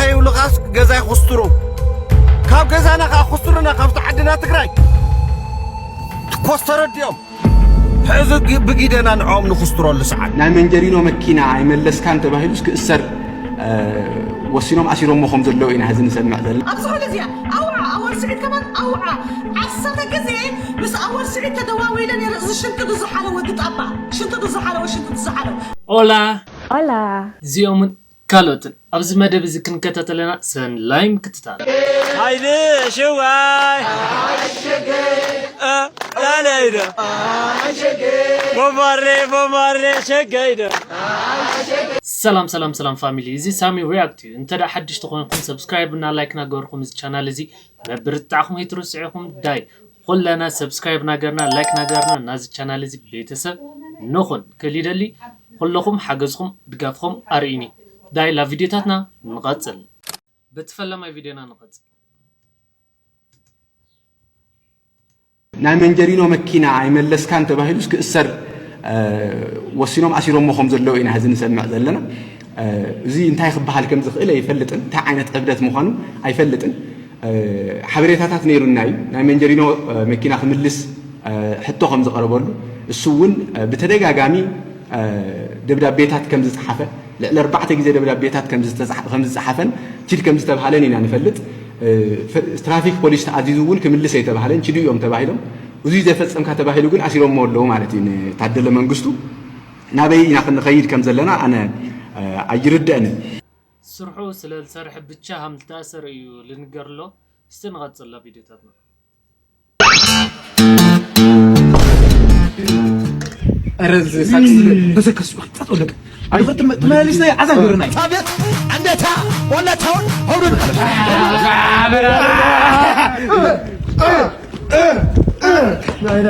ይብሉኻስ ገዛይ ኩስትሩ። ካብ ገዛና ከኣ ኩስትሩና ካብቲ ዓድና ትግራይ። ኮስተረ ድዮም? ሕዚ ግ-፣ ብጊደና ንዕኦም ንኹስትረሉ ሰዓት። ናይ መንጀሪኖ መኪና ኣይመለስካን ተባሂሉስ ክእሰር፣ እ፣ ወሲኖም ኣሲሮሞ ከም ዘለዉ ኢና ሕዚ ንሰምዕ ዘለና። ኣብዚ ኹሉ እዚኣ ኣውዓ፣ ኣወል ስዒድ ከማን ኣውዓ፣ ዓሰርተ ግዜ ምስ ኣወል ስዒድ ተደዋዊለ ነይረ። እዚ ሽንቲ ዝሓለ ወዲ ጣባ፣ ሽንቲ ዝሓለ፣ ሽንቲ ዝሓለ። ኦላ። ኦላ። እዚኦምን ካልኦትን ኣብዚ መደብ እዚ ክንከታተለና ሰናይ ምክትታል። ሃይለ ሽዋይ፣ እ፣ ላለይዶ። ቦማርሌ፣ ቦማርሌ፣ ሸገይዶ። ሰላም፣ ሰላም፣ ሰላም ፋሚሊ፣ እዚ ሳሚ ሪያክት እዩ። እንተ ደኣ ሓድሽ ተኾንኩም ሰብስክራይብ እና ላይክ ናገርኩም እዚ ቻናል እዚ መብርትታዕኹም ኣይትርስዑ ኢኹም። ዳይ ኩለና ሰብስክራይብ ናገርና፣ ላይክ ናገርና፣ ናዚ ቻናል እዚ ቤተሰብ ንኹን ክል ይደሊ። ኩለኹም ሓገዝኹም ድጋፍኹም ኣርእዩኒ። ዳይ ላብ ቪድዮታትና ንቐጽል። በቲ ፈለማይ ቪድዮና ንቐጽል። ናይ መንጀሪኖ መኪና ኣይመለስካን ተባሂሉስ ክእሰር፣ እ፣ ወሲኖም ኣሲሮሞ ከም ዘለዉ ኢና ሕዚ ንሰምዕ ዘለና። እ፣ እዚ እንታይ ክበሃል ከም ዝኽእል ኣይፈልጥን፣ እንታይ ዓይነት ዕብደት ምዃኑ ኣይፈልጥን። እ፣ ሓበሬታታት ነይሩና እዩ። ናይ መንጀሪኖ፣ እ፣ መኪና ክምልስ፣ እ፣ ሕቶ ከም ዝቐረበሉ፣ እሱ እውን፣ እ፣ ብተደጋጋሚ፣ እ፣ ደብዳቤታት ከም ዝጸሓፈ፣ ልዕሊ ኣርባዕተ ግዜ ደብዳቤታት ከም ዝተጻሕ-፣ ከም ዝጸሓፈን ችድ ከም ዝተባሃለን ኢና ንፈልጥ። እ፣ ፈ-፣ ትራፊክ ፖሊስ ተኣዚዙ እውን ክምልስ ኣይተባሃለን፣ ችዱ እዮም ተባሂሎም። እዙይ ዘፈጸምካ ተባሂሉ ግን ኣሲሮሞ ኣለዉ ማለት እዩ ንታደለ መንግስቱ። ናበይ ኢና ክንኸይድ ከም ዘለና ኣነ፣ እ፣ ኣይርድአንን። ስርሑ ስለ ዝሰርሐ ብቻ ሃም ዝተኣሰረ እዩ ልንገር ኣሎ። እስቲ ንቐጽል ቪድዮታትና። ኧረ እዚ ሳክስ ተሰከሱ፣ ጸጥ በል። ኣይ፣ ትመ-፣ ትመልስ ናይ ዓዛ ግብርና እዩ። ታቤት፣ እንደታ፣ ወለታውን፣ ሆብሩን።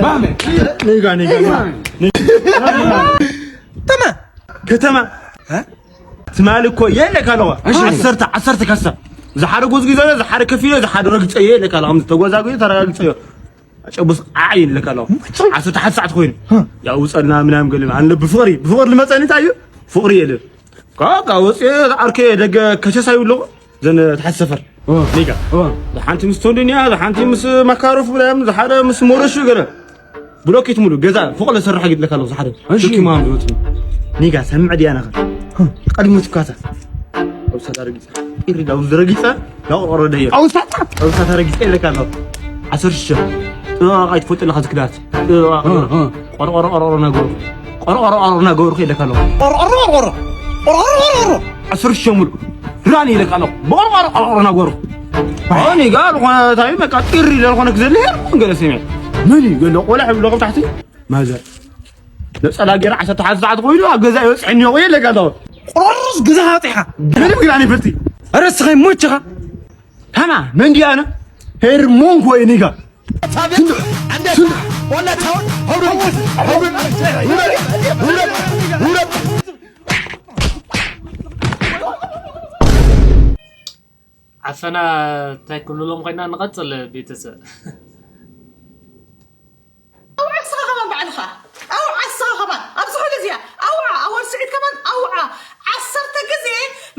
ባሜ። ኒጋ፣ ኒጋ፣ ኒጋ። ተማ። ከተማ። እ? ትማሊ እኮ የለ ካለዋ። እሺ። ዓሰርተ፣ ዓሰርተ ካሳ። ዝሓደ ጎዝጊዘዮ፣ ዝሓደ ከፊዮ፣ ዝሓደ ረግጸዮ የለ ካለዋ። ከምዚ ተጎዛጉዮ፣ ተረጋግጸዮ። ጨቡስ ዓይ ይብለካ ኣለኹ። ዓሰርተ ሓደ ሰዓት ኮይኑ። እ። ያው ውፀልና ምናምን ገለ ኣነ ብፍቕሪ፣ ብፍቕሪ ልመፀኒ እንታይ እዩ? ፍቕሪ የለ። ካካ ወፅየ ዓርከይ ደገ ከሸሳ ይብሎ ዘን ተሓት ሰፈር። እ። ኒጋ። እ። ሓንቲ ምስ ቶንድንያ፣ ሓንቲ ምስ ማካሮፍ ምናምን፣ ዝሓደ ምስ ሞረሹ ገለ። ብሎኬት ሙሉ ገዛ ፎቕ ለሰርሕ ይብለካ ኣለኹ ዝሓደ። እሺ። ቱርኪ ማም ዝወፅእ። ኒጋ ሰምዕ ድያ ናኸ? እ። ቀዲሙ ትካታ። ኣብ ሳታ ረጊፀ። ኢሪ ዳው ዝረጊፀ። ዳው ቆረደ እዩ። ኣብ ሳታ? ኣብ ሳታ ረጊፀ ይብለካ ኣለኹ። ዓሰርተ ሽሕ። ጥበቃ ኣይትፈልጡ ኣለኻ ዝክዳት። ጥበቃ። እ፣ እ። ቆርቆሮ፣ ቆርቆሮ እናገበሩ። ቆርቆሮ፣ ቆርቆሮ እናገበሩ ከይለካ ኣለኹ። ቆርቆሮ፣ ቆርቆሮ። ቆርቆሮ፣ ቆርቆሮ። ዓሰርተ ሽሕ ሙሉ። ራኒ ይብለካ ኣለኹ። ብቆርቆሮ፣ ቆርቆሮ እናገበሩ። ኣሁን ይጋ ዝኾነ ታዩ በቃ ኢሪ ለልኾነ ክዘልሄር ገለ ሰሚዐ። መን እዩ ገለ ቆልዓ ይብሎ ካብ ታሕቲ? ማዘር። ነጸላ ገይራ ዓሰርተ ሓደ ሰዓት ኮይኑ ኣብ ገዛ ይበጽሐኒ እኮ ይለካ ኣለኹ። ቆርቆሮስ ገዛ ኣውጺኻ። ገለ ምግላ እኔ ፈልቲ። ኧረ እስኻ ይሞችኻ። ታማ፣ መን ድያ ኣነ? ሄርሞን ኮይ ኒጋ። ዓፈና እንታይ ክንብሎም ኮይና ንቐጽል ቤተሰብ። ኣውዓ እስኻ ከማን ባዕልኻ። ኣውዓ እስኻ ከማን። ኣብዚ ኹሉ እዚኣ። ኣውዓ፣ ኣወል ስዒድ ከማን ኣውዓ። ዓሰርተ ግዜ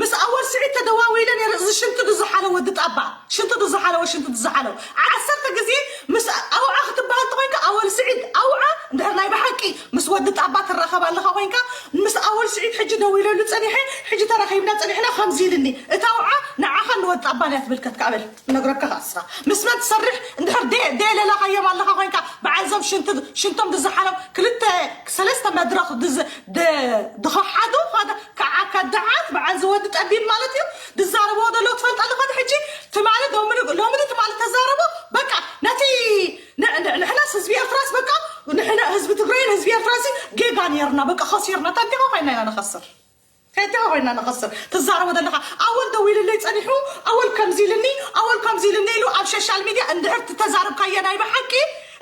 ምስ ኣወል ስዒድ ተደዋዊለ ነይረ። እዚ ሽንቲ ዝሓለ ወዲ ጣባ። ሽንቲ ዝሓለ፣ ሽንቲ ዝሓለ። ዓሰርተ ግዜ ምስ ኣውዓ ክትበሃል ተኾይንካ ኣወል ስዒድ ኣውዓ። እንድሕር ናይ ብሓቂ ምስ ወዲ ጣባ ትራኸብ ኣለኻ ኮይንካ፣ ምስ ኣወል ስዒድ ሕጂ ደዊለሉ ጸኒሐ፣ ሕጂ ተራኺብና ጸኒሕና ከምዚ ኢልኒ። እታ ኣውዓ ንዓኻን ንወዲ ጣባን እያ ትምልከት። ከኣ በል። እነግረካ ከኣ እስኻ ምስ መን ትሰርሕ እንድሕር ደ-፣ ደየለላኻዮም ኣለኻ ኮይንካ፣ በዓል እዞም ሽንቲ-፣ ሽንቶም ዝዘሓሎም ክልተ ሰለስተ መድረኽ ድዝ-፣ ድ-፣ ድኸሓዱ ኸደ-፣ ከዓ ከዳዓት በዓል ዝወዲ ጠቢብ ማለት እዩ። ዝዛረብዎ ዘለዉ ትፈልጥ ኣለኻ። ሕጂ ትማሊ ሎሚ፣ ሎሚ ትማሊ ተዛረቦ። በቃ ነቲ ን-፣ ን-፣ ንሕናስ ህዝቢ ኤርትራስ በቃ ንሕና ህዝቢ ትግራይን ህዝቢ ኤርትራሲ ጌጋ ነይርና። በቃ ኸሲርና። ታዲኻ ኮይና ኢና ንኸስር። ከይትኻ ኮይና ንኸስር ትዛረቦ ዘለኻ። ኣወል ደዊልለይ ጸኒሑ፣ ኣወል ከምዚ ኢልኒ፣ ኣወል ከምዚ ኢልኒ ኢሉ ኣብ ሶሻል ሚድያ እንድሕር ትተዛረብካዮ ናይ ብሓቂ፣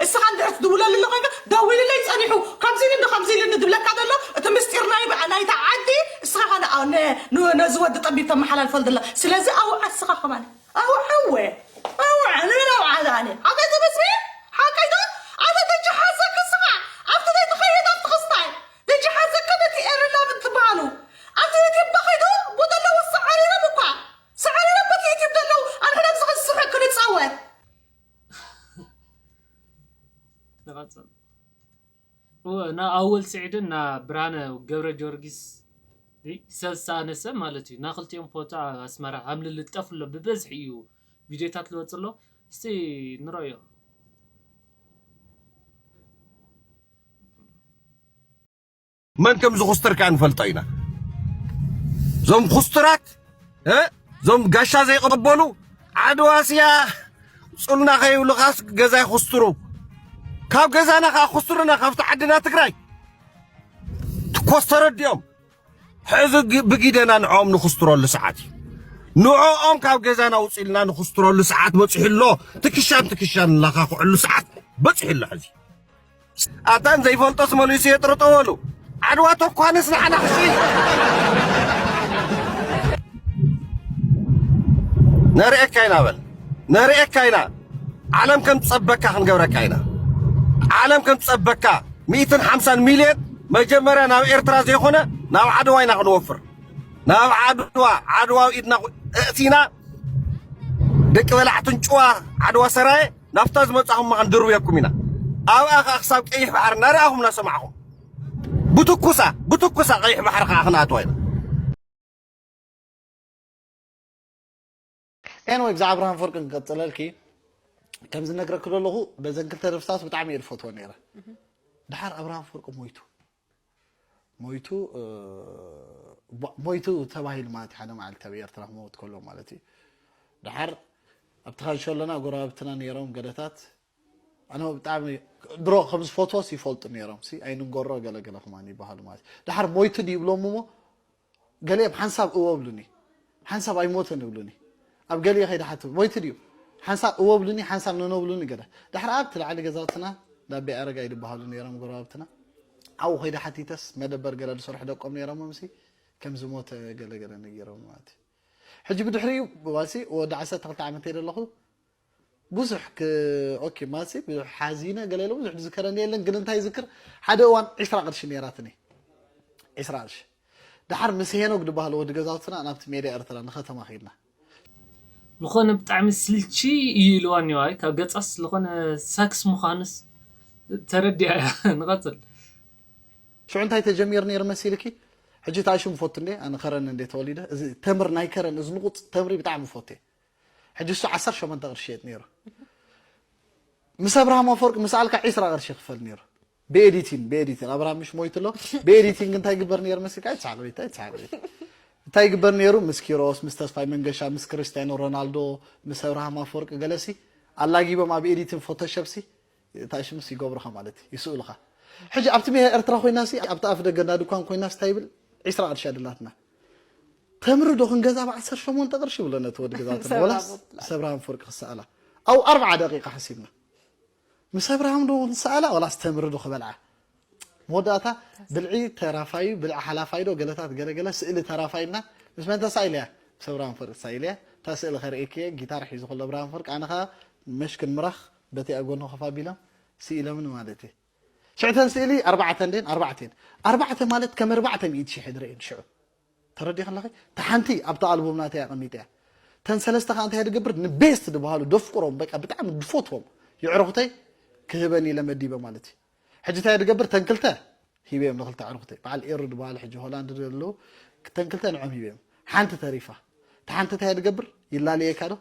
እስኻ እንድሕር ትድውለሉ ኣሎ ኮይንካ፣ ደዊልለይ ጸኒሑ፣ ከምዚ ኢልኒ፣ ከምዚ ኢልኒ ዝብለካ ዘሎ፣ እቲ ምስጢር ናይ ብኣ-፣ ናይታ ዓዲ፣ እስኻ ኸኣ ን-፣ ን-፣ ነዚ ወዲ ጠቢብ ተመሓላልፈሉ ዘላ። ስለዚ ኣውዓ እስኻ ከማን። ኣውዓ እወ። ኣውዓ፣ ንበል ኣውዓ ዛኒ። ሓቀይ ትመስሊ? ሓቀይ ዶ? ኣነ ተጀሓዘክ እስኻ። ኣብቲ ዘይትኸይድ ኣብቲ ክስታይ። ተጀሓዘክ ነቲ ኤርላ ምን ትበሃሉ። ኣብቲ ቤት የባ ኸይዶ፣ ቦ ዘለዉ ሰዓሪሮም እኳ። ሰዓሪ ና ኣወል ስዒድን ና ብርሃነ ገብረ ጊዮርጊስ ሰብ ዝሰኣነ ሰብ ማለት እዩ። ና ክልቲኦም ፎቶ ኣስመራ ሃምልል ልጠፍ ኣሎ ብበዝሒ እዩ ቪድዮታት ልወፅ ኣሎ። እስቲ ንረዮ። መን ከም ዝኹስትር ከኣ ንፈልጦ ኢና። እዞም ኩስትራት እ እዞም ጋሻ ዘይቀበሉ ዓድዋ ስያ ጹልና ከይብሉኻስ ገዛ ይኹስትሩ። ካብ ገዛና ከኣ ኩስትሩና ካብቲ ዓድና ትግራይ ትኮስተረ ድዮም። ሕዚ ግ- ብጊደና ንዕኦም ንኹስትረሉ ሰዓት እዩ። ንዕኦም ካብ ገዛና ውፅልና ንኹስትረሉ ሰዓት በፂሑ ኣሎ። ትክሻን ትክሻን እናኻኽዕሉ ሰዓት በፂሑ ኣሎ። ሕዚ ኣታን ዘይፈልጦስ መሊሱ የጥርጠወሉ። ዓድዋ ተኳንስ ንዓና ክሲ ነርእየካ ኢና በል ነርእየካ ኢና። ዓለም ከም ትጸበካ ክንገብረካ ኢና። ዓለም ከም ትጸበካ ሚእትን ሓምሳን ሚልዮን መጀመርያ ናብ ኤርትራ ዘይኮነ ናብ ዓድዋ ኢና ክንወፍር። ናብ ዓድዋ ዓድዋ ኢድና እእቲና ደቂ በላዕትን ጭዋ ዓድዋ ሰራየ ናብታ ዝመጻኹም መኻን ድርብየኩም ኢና። ኣብኣ ከኣ ክሳብ ቀይሕ ባሕሪ እናረኣኹም እናሰማዕኹም ብትኩሳ ብትኩሳ ቀይሕ ባሕሪ ከኣ ክንኣትዋ ኢና። ኤንወይ ብዛዕባ ኣብርሃም ፈርቂ ክቀፅለልኪ ከም ዝነግረክ ዘለኹ በዘን ክልተ ደርፍታት ብጣዕሚ እየ ዝፈትዎ ነይረ። ድሓር ኣብርሃም ፈርቂ ሞይቱ ሞይቱ እ፣ ቧ- ሞይቱ ተባሂሉ ማለት ሓደ መዓልቲ ኣብ ኤርትራ ክመውት ከሎ ማለት እዩ። ድሓር ኣብቲ ካንሾ ኣለና ጎረባብትና ነይሮም ገለታት ኣነ ብጣዕሚ ድሮ ከም ዝፈትዎስ ይፈልጡ ነይሮም ሲ ኣይንንገሮ ገለገለ ከማን ይበሃሉ ማለት እዩ። ድሓር ሞይቱ ድዩ ይብሎም እሞ ገሊኦም ሓንሳብ እወ ብሉኒ ሓንሳብ ኣይሞተን ይብሉኒ። ኣብ ገሊኦ ከይደ ሓትት ሞይቱ ድዩ ሓንሳብ እወ ብሉኒ ሓንሳብ ነኖ ብሉኒ ገለ ድሕሪ ኣብቲ ላዕሊ ገዛውትና ዳቤ ኣረጋይ ዝበሃሉ ነይሮም ጎረባብትና ኣብኡ ከይደ ሓቲተስ መደበር ገለ ዝሰርሑ ደቆም ነይሮም ምሲ ከም ዝሞተ ገለ ገለ ነጊሮም ማለት እዩ። ሕጂ ብድሕሪኡ ዋሲ ወዲ ዓሰርተ ክልተ ዓመት እየ ዘለኹ ብዙሕ ክ ኦኬ ማሲ ብዙሕ ሓዚነ ገለ ኢለ ብዙሕ ዝከረኒ የለን ግን እንታይ ይዝክር ሓደ እዋን ዒስራ ቅርሺ ነይራትኒ ዒስራ ቅርሺ ድሓር ምስ ሄኖግ ዝበሃል ወዲ ገዛውትና ናብቲ ሜዳ ኤርትራ ንከተማ ከይድና ዝኾነ ብጣዕሚ ስልቺ እዩ ኢልዋ እኒዋ ካብ ገጻስ ዝኾነ ሳክስ ምዃኑስ ተረዲኣ እያ ንቐጽል ሽዑ እንታይ ተጀሚሩ ነይሩ መሲልኪ ሕጂ ታሽም ፎቱ እንዴ ኣነ ከረን እንዴ ተወሊደ እዚ ተምር ናይ ከረን እዚ ንቁፅ ተምሪ ብጣዕሚ ፎቴ ሕጂ እሱ ዓሰርተ ሸሞንተ ቅርሺ ይሸጥ ነይሩ ምስ ኣብርሃም ኣፈወርቂ ምስ ኣልካ ዒስራ ቅርሺ ይኽፈል ነይሩ ብኤዲቲን ብኤዲቲን ኣብርሃም ምሽ ሞይቱ ኣሎ ብኤዲቲንግ እንታይ ግበር ነይሩ መስልካ ይትሓል ወይ ይትሓል እንታይ ግበር ነይሩ ምስ ኪሮስ ምስ ተስፋይ መንገሻ ምስ ክርስቲያኖ ሮናልዶ ምስ ኣብርሃም ኣፈወርቂ ገለሲ ኣላጊቦም ኣብ ኤዲቲን ፎቶሸፕሲ ታሽምስ ይገብሩኻ ማለት እዩ ይስእሉኻ ሕጂ ኣብቲ ብሄር ኤርትራ ኮይናሲ ኣብቲ ኣፍ ደገ እንዳ ድኳን ኮይናስ እንታይ ይብል ዒስራ ቅርሺ ኣድላትና ተምሪ ዶ ክንገዛ ብ ዓሰርተ ሸሞንተ ቅርሺ ይብሎ ነቲ ወዲ ገዛውትና ወላስ ምስ ኣብርሃም ፍርቂ ክሰኣላ ኣብኡ ኣርብዓ ደቂቃ ሓሲብና ምስ ኣብርሃም ዶ ንሰኣላ ወላስ ተምሪ ዶ ክበልዓ መወዳእታ ብልዒ ተራፋዩ ብልዒ ሓላፋይ ዶ ገለታት ገለገለ ስእሊ ተራፋይና ምስ መን ተሳኢለያ ምስ ኣብርሃም ፍርቂ ተሳኢለያ እታ ስእሊ ከርእየክየ ጊታር ሒዙ ከሎ ኣብርሃም ፍርቂ ኣነ ከዓ መሽክን ምራኽ በቲ ኣብ ጎኑ ኮፍ ኣቢሎም ስኢሎምኒ ማለት እዩ ሽዕተን ስእሊ ኣርባዕተ እንዴን ኣርባዕተ እየን ኣርባዕተ ማለት ከም ኣርባዕተ ሚእቲ ሽሕ ድረእየን ሽዑ ተረዲኺ ኣለኺ እታ ሓንቲ ኣብታ ኣልቡም ናተይ ኣቐሚጠ እያ ተን ሰለስተ ከዓ እንታይ ድገብር ንቤስት ዝበሃሉ ደፍቅሮም በቃ ብጣዕሚ ድፈትዎም የዕርኹተይ ክህበን ኢለ መዲበ ማለት እዩ ሕጂ እንታይ ድገብር ተን ክልተ ሂበዮም ንክልተ ኣዕርኹተይ በዓል ኤሩ ዝበሃሉ ሕጂ ሆላንድ ዘለዉ ተን ክልተ ንዖም ሂበዮም ሓንቲ ተሪፋ እታ ሓንቲ እንታይ ድገብር ይላለየካ ዶ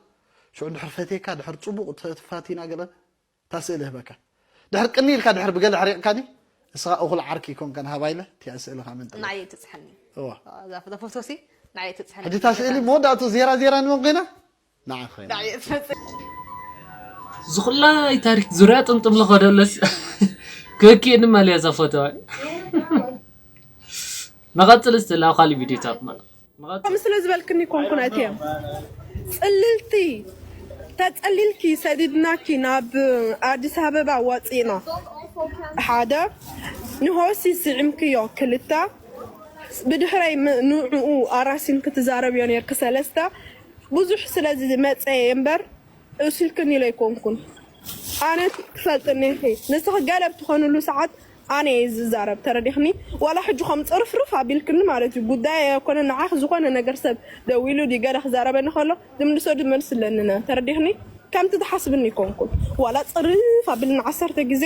ሽዑ ድሕር ፈትየካ ድሕር ፅቡቅ ተፋቲና ገለ እታ ስእሊ ህበካ ድሕር ቅኒ ኢልካ ድሕር ብገለ ሕሪቕካኒ እስኻ እኹል ዓርኪ ይኮንካ ንሃባ ኢለ እቲኣ ስእሊ ከዓ መንጥለ ንዓየ ትፅሕኒ እዋ እዛ ፎቶ ሲ ንዓየ ትፅሕኒ ሕጂ እታ ስእሊ መወዳእቱ ዜራ ዜራ ንመን ኮይና ንዓ ኮይና ንዓየ ትመፅእ ዝኹላይ ታሪክ ዙርያ ጥምጥም ለኸደለስ ከኪእኒ ማልያ እዛ ፎቶ ንቐፅል እስቲ ላብ ካሊእ ቪድዮታት ማለት ንቐፅል ከምኡ ስለ ዝበልክኒ ኮንኩን ኣትየ ፅልልቲ ተፀሊልኪ ሰዲድናኪ ናብ ኣዲስ ኣበባ ወፂእና ሓደ ንሆሲ ስዒምክዮ ክልተ ብድሕረይ ም- ንዕኡ ኣራሲን ክትዛረብዮ ነርኪ ሰለስተ ብዙሕ ስለ ዝመፀየ እምበር እሲልክኒ ኢለ ኣይኮንኩን ኣነ ትፈልጥኒ ኢኺ ንስኺ ገለ ብትኾንሉ ሰዓት ኣነ እየ ዝዛረብ ተረዲኽኒ ዋላ ሕጂ ከም ፅርፍርፍ ኣቢልክኒ ማለት እዩ ጉዳይ ኣይኮነ ንዓኺ ዝኾነ ነገር ሰብ ደዊሉ ድዩ ገለ ክዛረበኒ ከሎ ድምልሶ ድመልስ ኣለኒ ነ ተረዲኽኒ ከምቲ ትሓስብኒ ይኮንኩን ዋላ ፅርፍ ኣቢልኒ ዓሰርተ ግዜ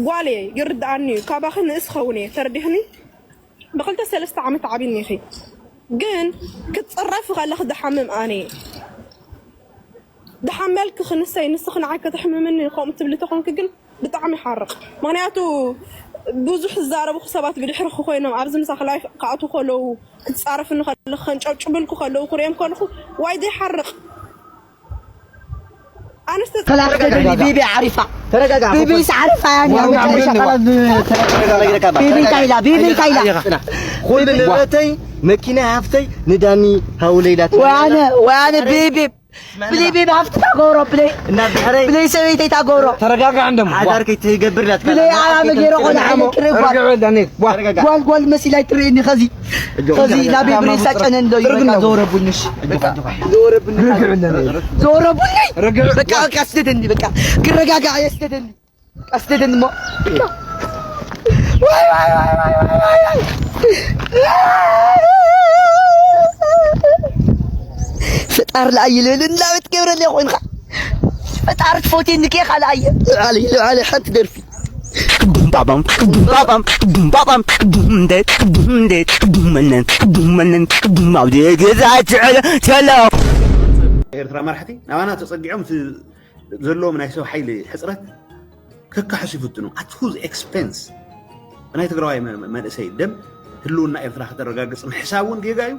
ጓል እየ፣ ይርድኣኒ እዩ። ካባኺ ንእስ ኸውን እየ፣ ተረዲኽኒ? ብኽልተ ሰለስተ ዓመት ዓብኒ ኢኺ። ግን ክትፅረፊ ከለኺ ድሓምም ኣነ እየ። ድሓመልኪ ክንሰይ ንስኺ ንዓይ ከተሕምምኒ ከምኡ ትብሊ ተኾንኪ ግን ብጣዕሚ ይሓርቕ። ምኽንያቱ ብዙሕ ዝዛረቡኺ ሰባት ብድሕርኺ ኮይኖም ኣብዚ ምሳኺ ላይፍ ክኣትዉ ከለዉ፣ ክትፃረፍኒ ከለኺ፣ ከንጨብጭብልኩ ከለዉ ክሪኦም ከለኹ ዋይ ዘይሓርቕ። ኣነስ ተረጋጋ። ቢቢ ዓሪፋ ተረጋጋ። ቢቢ ዓሪፋ ያ ዋው፣ ቢቢ እንታይ ኢላ ቢቢ እንታይ ኢላ ኩሉ ንብረተይ መኪና ሃፍተይ ንዳኒ ሃውለይ ኢላትኒ። ወያነ ወያነ ቢቢ ብለይ ቤብ ሃፍቲ ታጎሮ ብለይ እና ድሕረይ ብለይ ሰበይተይ ታጎሮ ተረጋጋ። እንደሞ ሓዳር ከይትገብር ኢላትካ ብለይ ኣባበ ገይረ ኮነ ሓመክረ ጓል ጓል ጓል መሲላይ ትርእየኒ ኸዚ ኸዚ ናብ ቤብሪ ሳጨነ እንዶ ይበቃ ዘወረቡንሽ ዘወረቡኒ ዘወረቡኒ በቃ በቃ ስደደኒ በቃ ክረጋጋ እየ ስደደኒ በቃ ስደደኒ እሞ ዋይ ዋይ ዋይ ዋይ ዋይ ዋይ ፍጣር ለኣይ ልብል እንዳበት ገብረለይ ኮይንካ ፍጣር ትፈትየኒ ኬኻ ለኣየ ልዓለ ልዓለ ሓንቲ ደርፊ Boom ba bam, boom ba bam, boom ba bam, boom de, boom de, boom manen, boom manen, boom out de, geza chela, chela. ኤርትራ መራሕቲ ናባና ተጸጊዖም እቲ ዘለዎም ናይ ሰብ ሓይሊ ሕፅረት ከካሕሱ ይፍትኑ። At whose expense? ብናይ ትግራዋይ መ- መንእሰይ ደም ህልውና ኤርትራ ከተረጋግፅ ምሕሳብ እውን ጌጋ እዩ።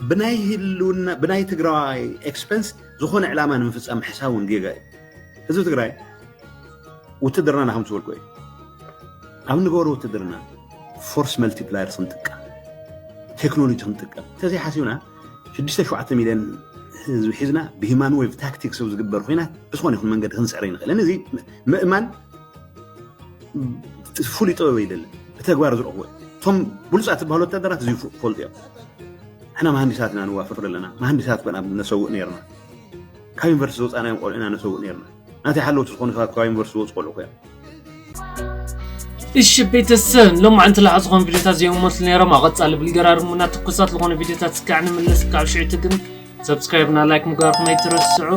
ብናይ ህልውና ብናይ ትግራዋይ ኤክስፐንስ ዝኾነ ዕላማ ንምፍፃም ምሕሳብ እውን ጌጋ እዩ። ህዝቢ ትግራይ ውትድርና ናኹም ዝበልኩ እዩ። ኣብ ንገበሮ ውትድርና ፎርስ መልቲፕላየርስ ክንጥቀም፣ ቴክኖሎጂ ክንጥቀም እንተዘይሓሲብና ሽዱሽተ ሸውዓተ ሚልዮን ህዝቢ ሒዝና ብሂማን ዌቭ ታክቲክስ ኣብ ዝግበር ኩናት ብዝኾነ ይኹን መንገዲ ክንስዕር ኣይንኽእልን። እዚ ምእማን ፍሉይ ጥበብ ኣይደልን፣ ብተግባር ዝረኽቦ እዩ። እቶም ብሉፃት ዝበሃሉ ወታደራት እዚ ይፈልጡ እዮም። ንሕና መሃንዲሳት ኢና ንዋፈር ዘለና፣ መሃንዲሳት ኮና ነሰውእ ነርና፣ ካብ ዩኒቨርሲቲ ዝወፃናዮም ቆልዑ ኢና ነሰውእ ነርና። ናተይ ሓለውቲ ዝኾኑ ሰባት ካብ ዩኒቨርሲቲ ዝወፁ ቆልዑ እኮ እዮም። እሺ ቤተሰብ ሎም ዓንቲ ለሓ ዝኾኑ ቪዲዮታት እዚኦም መስሉ ነይሮም። ኣብ ቀጻሊ ብልገራርሙና ትኩሳት ዝኾኑ ቪዲዮታት እስካዕ ንምለስ። ካብ ሽዑ ግን ሰብስክራይብ እና ላይክ ምግባርኩም ኣይትረስዑ።